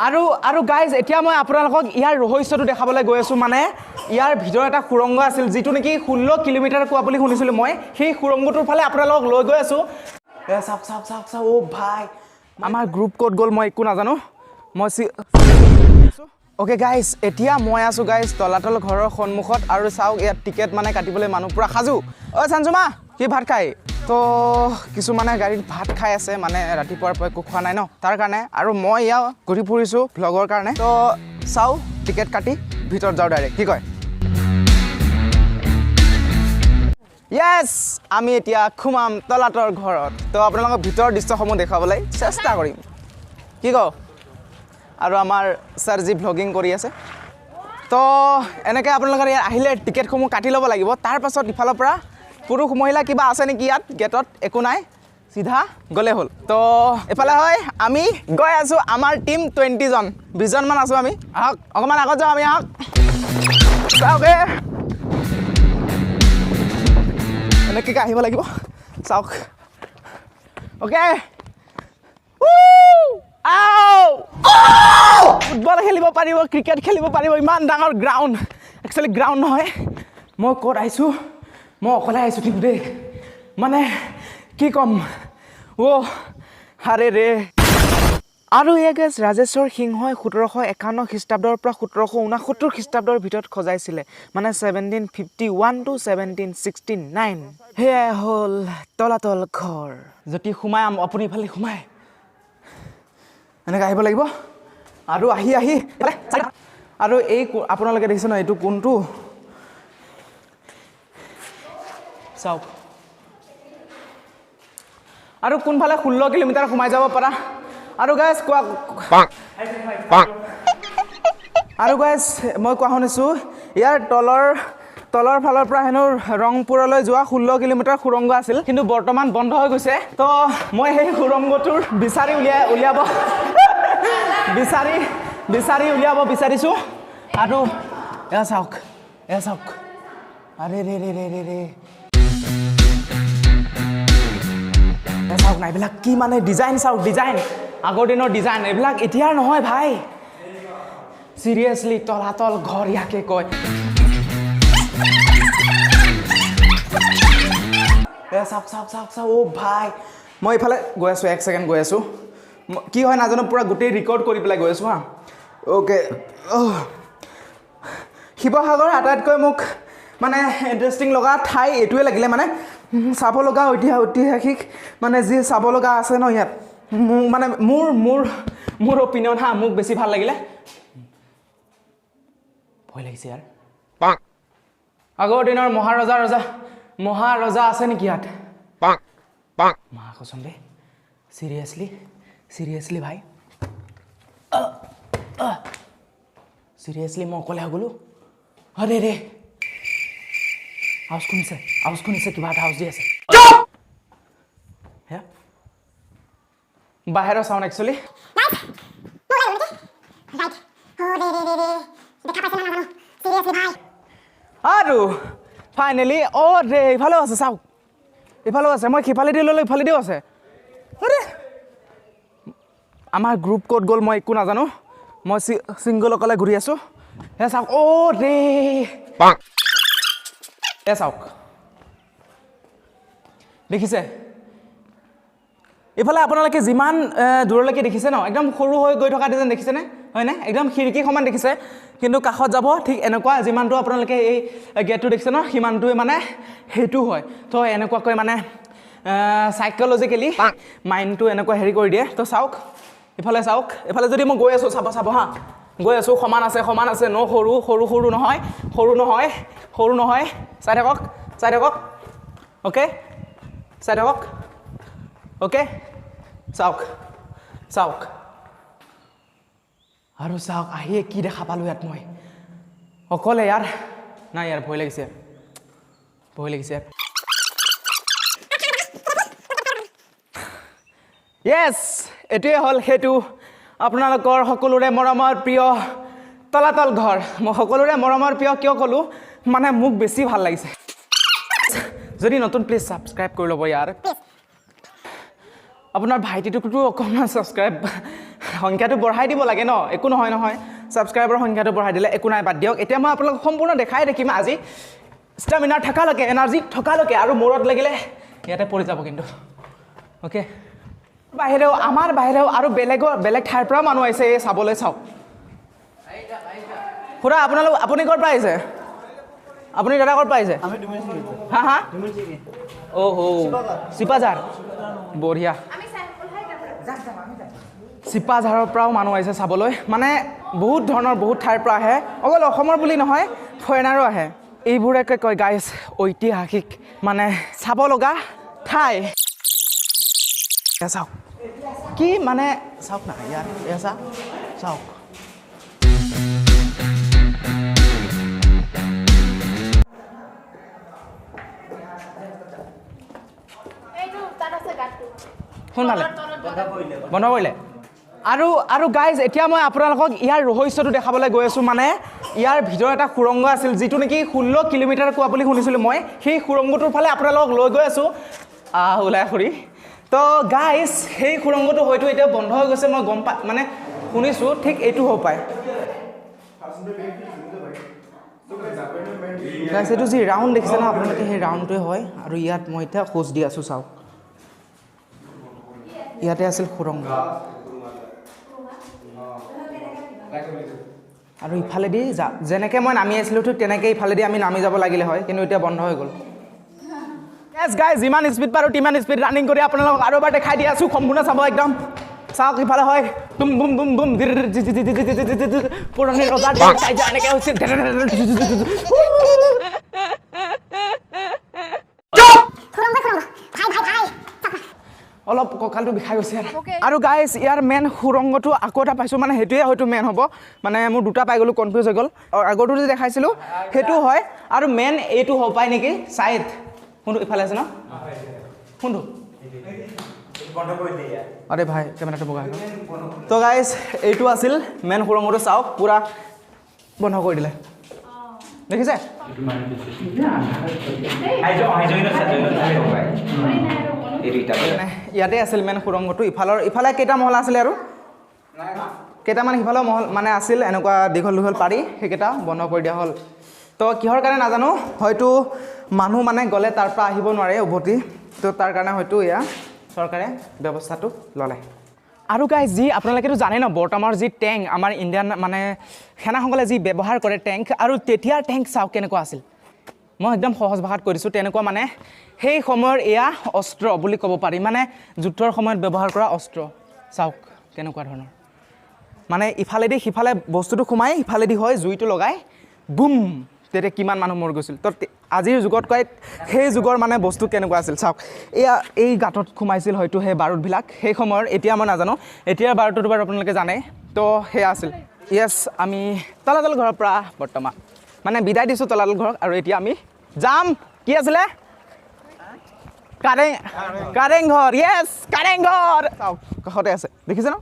আৰু আৰু গাইজ, এতিয়া মই আপোনালোকক ইয়াৰ ৰহস্যটো দেখাবলৈ গৈ আছোঁ। মানে ইয়াৰ ভিতৰত এটা সুৰংগ আছিল, যিটো নেকি 16 কিলোমিটাৰ কোৱা বুলি শুনিছিলোঁ মই। সেই সুৰংগটোৰ ফালে আপোনালোকক লৈ গৈ আছোঁ। এ চাওক, চাওক, চাওক, চাওক। অ' ভাই, আমাৰ গ্ৰুপ ক'ত গ'ল মই একো নাজানো। মই চি অ'কে গাইজ, এতিয়া মই আছোঁ গাইজ তলাতল ঘৰৰ সন্মুখত। আৰু চাওক, ইয়াত টিকেট মানে কাটিবলৈ মানুহ পূৰা সাজু। ঐ চাঞ্চুমা, কি ভাত খাই তো কিছুমানে গাড়ীত ভাত খাই আছে, মানে ৰাতিপুৱাৰ পৰা একো খোৱা নাই ন, তাৰ কাৰণে। আৰু মই ইয়াত ঘূৰি ফুৰিছোঁ ভ্লগৰ কাৰণে। তো চাওঁ, টিকেট কাটি ভিতৰত যাওঁ ডাইৰেক্ট, কি কয়? য়েছ, আমি এতিয়া সোমাম তলাতল ঘৰত। তো আপোনালোকক ভিতৰৰ দৃশ্যসমূহ দেখুৱাবলৈ চেষ্টা কৰিম, কি কওঁ? আৰু আমাৰ ছাৰ যি ভ্লগিং কৰি আছে। তো এনেকৈ আপোনালোকৰ ইয়াত আহিলে টিকেটসমূহ কাটি ল'ব লাগিব। তাৰপাছত ইফালৰ পৰা পুৰুষ মহিলা কিবা আছে নেকি ইয়াত? গেটত একো নাই, চিধা গ'লে হ'ল। তো এইফালে হয়, আমি গৈ আছোঁ। আমাৰ টীম 20জন, 20জনমান আছোঁ আমি। আহক, অকণমান আগত যাওঁ আমি, আহক। চাওক, এ এনেকৈ আহিব লাগিব, চাওক। অ'কে, আও ফুটবল খেলিব পাৰিব, ক্ৰিকেট খেলিব পাৰিব, ইমান ডাঙৰ গ্ৰাউণ্ড। একচুৱেলি গ্ৰাউণ্ড নহয়। মই ক'ত আহিছোঁ? মই অকলে আহিছোঁ কিন্তু দেই। মানে কি ক'ম, অ' আৰে ৰে। আৰু এয়া গেছ ৰাজেশ্বৰ সিংহই 1751 খ্ৰীষ্টাব্দৰ পৰা 1769 খ্ৰীষ্টাব্দৰ ভিতৰত সজাইছিলে, মানে 1751 to 1769। সেয়াই হ'ল তলাতল ঘৰ। যদি সোমাই আপুনি ইফালে সোমাই এনেকৈ আহিব লাগিব আৰু আহি আহি এইফালে আৰু এই আপোনালোকে দেখিছে ন, এইটো কোনটো? চাওক। আৰু কোনফালে 16 কিলোমিটাৰ সোমাই যাব পাৰা। আৰু গাইজ কোৱা, আৰু গাইজ মই কোৱা শুনিছোঁ, ইয়াৰ তলৰ ফালৰ পৰা হেনো ৰংপুৰলৈ যোৱা 16 কিলোমিটাৰ সুৰংগ আছিল, কিন্তু বৰ্তমান বন্ধ হৈ গৈছে। তো মই সেই সুৰংগটোৰ বিচাৰি উলিয়াই উলিয়াব বিচাৰি বিচাৰি উলিয়াব বিচাৰিছোঁ। আৰু এয়া চাওক, এয়া চাওক। আৰে ৰে ৰে ৰে ৰে ৰে, এয়া চাওক না, এইবিলাক কি মানে ডিজাইন চাওক, ডিজাইন, আগৰ দিনৰ ডিজাইন এইবিলাক, এতিয়াৰ নহয় ভাই। চিৰিয়াছলি, তলাতল ঘৰ ইয়াকে কয়। এ চাওক, চাওক, চাওক, চাওক। অ' ভাই, মই ইফালে গৈ আছোঁ, এক ছেকেণ্ড, গৈ আছোঁ। কি হয় নাজানো, পূৰা গোটেই ৰেকৰ্ড কৰি পেলাই গৈ আছোঁ। হা, অ'কে। শিৱসাগৰ আটাইতকৈ মোক মানে ইণ্টাৰেষ্টিং লগা ঠাই এইটোৱে লাগিলে। মানে চাব লগা ঐতিহাসিক মানে যি চাব লগা আছে ন ইয়াত, মোৰ মানে মোৰ মোৰ মোৰ অপিনিয়ন, হা, মোক বেছি ভাল লাগিলে। ভয় লাগিছে ইয়াৰ। আগৰ দিনৰ মহাৰজা, ৰজা মহাৰজা আছে নেকি ইয়াত? মা কচম বে, চিৰিয়াছলি, চিৰিয়াছলি ভাই, চিৰিয়াছলি মই অকলে হৈ গ'লো। আৰে ৰে, আৱাজ শুনিছে? আৱাজ শুনিছে? কিবা এটা আৱাজ দি আছে। হে বাহিৰৰ চাউণ্ড একচুৱেলি। ৰাইট, অ ৰে ৰে ৰে ৰে, দেখা পাইছে না নাজানো, চিৰিয়াছলি ভাই। আৰু ফাইনেলি, অ' ৰে, ইফালেও আছে, চাওক, ইফালেও আছে। মই সিফালেদি ল'লোঁ, ইফালেদিও আছে। আৰে, আমাৰ গ্ৰুপ ক'ত গ'ল মই একো নাজানো। মই ছিংগল অকলে ঘূৰি আছোঁ। হে চাওক, অ' ৰে, এ চাওক, দেখিছে? ইফালে আপোনালোকে যিমান দূৰলৈকে দেখিছে ন, একদম সৰু হৈ গৈ থকা যেন দেখিছেনে? হয়নে? একদম খিৰিকী সমান দেখিছে। কিন্তু কাষত যাব, ঠিক এনেকুৱা যিমানটো আপোনালোকে এই গেটটো দেখিছে ন, সিমানটোৱে মানে সেইটো হয়। তো এনেকুৱাকৈ মানে চাইক'লজিকেলি মাইণ্ডটো এনেকুৱা হেৰি কৰি দিয়ে। তো চাওক, ইফালে চাওক, ইফালে যদি মই গৈ আছোঁ, চাব, চাব, হা, গৈ আছোঁ, সমান আছে, সমান আছে ন? সৰু সৰু সৰু নহয়, সৰু নহয়, সৰু নহয়। চাই থাকক, চাই থাকক। অ'কে, চাই থাকক। অ'কে, চাওক, চাওক। আৰু চাওক, আহিয়ে কি দেখা পালোঁ ইয়াত। মই অকলে ইয়াৰ নাই ইয়াৰ, ভয় লাগিছে, ভয় লাগিছে। য়েছ, এইটোৱে হ'ল সেইটো আপোনালোকৰ সকলোৰে মৰমৰ প্ৰিয় তলাতল ঘৰ। মই সকলোৰে মৰমৰ প্ৰিয় কিয় ক'লোঁ? মানে মোক বেছি ভাল লাগিছে। যদি নতুন, প্লিজ ছাবস্ক্ৰাইব কৰি ল'ব ইয়াৰ। আপোনাৰ ভাইটিটোকতো অকণমান ছাবস্ক্ৰাইব সংখ্যাটো বঢ়াই দিব লাগে ন, একো নহয় নহয়, ছাবস্ক্ৰাইবাৰৰ সংখ্যাটো বঢ়াই দিলে একো নাই, বাদ দিয়ক। এতিয়া মই আপোনালোকক সম্পূৰ্ণ দেখাই থাকিম আজি, ষ্টেমিনাৰ থকালৈকে, এনাৰ্জি থকালৈকে, আৰু মূৰত লাগিলে ইয়াতে পৰি যাব কিন্তু। অ'কে, বাহিৰেও আমাৰ বাহিৰেও আৰু বেলেগৰ বেলেগ ঠাইৰ পৰাও মানুহ আহিছে এই চাবলৈ। চাওক খুৰা, আপোনালোক আপুনি ক'ৰ পৰা আহিছে? আপুনি দাদা ক'ৰ পৰা আহিছে? হা হা, অ' হ' চিপাঝাৰ, বঢ়িয়া। চিপাঝাৰৰ পৰাও মানুহ আহিছে চাবলৈ, মানে বহুত ধৰণৰ বহুত ঠাইৰ পৰা আহে, অকল অসমৰ বুলি নহয়, ফৰেনাৰো আহে। এইবোৰকে কয় গাইজ ঐতিহাসিক মানে চাব লগা ঠাই। এয়া চাওক কি মানে, চাওক না ইয়াত, এয়া চাওক। কোনফালে বন্ধ কৰিলে? আৰু আৰু গাইজ, এতিয়া মই আপোনালোকক ইয়াৰ ৰহস্যটো দেখাবলৈ গৈ আছোঁ। মানে ইয়াৰ ভিতৰত এটা সুৰংগ আছিল, যিটো নেকি 16 কিলোমিটাৰ কোৱা বুলি শুনিছিলোঁ মই। সেই সুৰংগটোৰ ফালে আপোনালোকক লৈ গৈ আছোঁ। ওলাই খুৰী। তো গাইজ, সেই সুৰংগটো হয়তো এতিয়া বন্ধ হৈ গৈছে, মই গম পা মানে শুনিছোঁ, ঠিক এইটো হ'ব পাৰে গাইজ। এইটো যি ৰাউণ্ড দেখিছে ন আপোনালোকে, সেই ৰাউণ্ডটোৱে হয়। আৰু ইয়াত মই এতিয়া খোজ দি আছোঁ, চাওক, ইয়াতে আছিল সুৰংগ। আৰু ইফালেদি যা, যেনেকৈ মই নামি আহিছিলোঁ ঠিক তেনেকৈ ইফালেদি আমি নামি যাব লাগিলে হয়, কিন্তু এতিয়া বন্ধ হৈ গ'ল। য়েছ গাইজ, যিমান স্পীড পাৰোঁ তিমান স্পীড ৰানিং কৰি আপোনালোকক আৰু এবাৰ দেখাই দি আছোঁ, সম্পূৰ্ণ চাব একদম। চাওক ইফালে হয়, বুম বুম বুম বুম, পুৰণি ৰজাৰ এনেকৈ হৈছিল। সুৰংগ সুৰংগ, ভাই ভাই ভাই। অলপ কঁকালটো বিষাই গৈছে। আৰু গাইজ, ইয়াৰ মেইন সুৰংগটো আকৌ এটা পাইছোঁ, মানে সেইটোৱে হয়তো মেইন হ'ব। মানে মোৰ দুটা পাই গ'লোঁ, কনফিউজ হৈ গ'ল। আগৰটো যে দেখাইছিলোঁ সেইটো হয়, আৰু মেইন এইটো হ'ব পায় নেকি চাইড। কোনটো ইফালে আছে ন? কোনটো? আৰে ভাই, কেমেৰাটো বগা হৈ গ'ল। তো গাইজ, এইটো আছিল মেইন সুৰংগটো, চাওক পূৰা বন্ধ কৰি দিলে, দেখিছে? মানে ইয়াতে আছিল মেইন সুৰংগটো। ইফালৰ ইফালে কেইটা মহলা আছিলে আৰু কেইটামান সিফালৰ মহল মানে আছিল এনেকুৱা দীঘল দীঘল পাৰি, সেইকেইটা বন্ধ কৰি দিয়া হ'ল। তো কিহৰ কাৰণে নাজানো, হয়তো মানুহ মানে গ'লে তাৰ পৰা আহিব নোৱাৰে উভতি, তো তাৰ কাৰণে হয়তো এয়া চৰকাৰে ব্যৱস্থাটো ল'লে। আৰু গাইজ, যি আপোনালোকেতো জানে ন, বৰ্তমানৰ যি টেংক আমাৰ ইণ্ডিয়ান মানে সেনাসকলে যি ব্যৱহাৰ কৰে টেংক, আৰু তেতিয়াৰ টেংক চাওক কেনেকুৱা আছিল। মই একদম সহজ ভাষাত কৈ দিছোঁ, তেনেকুৱা মানে সেই সময়ৰ এয়া অস্ত্ৰ বুলি ক'ব পাৰি, মানে যুদ্ধৰ সময়ত ব্যৱহাৰ কৰা অস্ত্ৰ। চাওক কেনেকুৱা ধৰণৰ, মানে ইফালেদি সিফালে বস্তুটো সোমাই ইফালেদি হয় জুইটো লগাই বুম, তেতিয়া কিমান মানুহ মৰি গৈছিল। তো আজিৰ যুগতকৈ সেই যুগৰ মানে বস্তু কেনেকুৱা আছিল চাওক। এয়া এই গাঁতত সোমাইছিল হয়তো সেই বাৰুদবিলাক সেই সময়ৰ, এতিয়া মই নাজানো, এতিয়াৰ বাৰুদটো বাৰু আপোনালোকে জানে। তো সেয়া আছিল। য়েছ, আমি তলাতল ঘৰৰ পৰা বৰ্তমান মানে বিদায় দিছোঁ তলাতল ঘৰক, আৰু এতিয়া আমি যাম কি আছিলে, কাৰেংঘৰ। য়েছ, কাৰেংঘৰ চাওক কাষতে আছে, দেখিছে ন?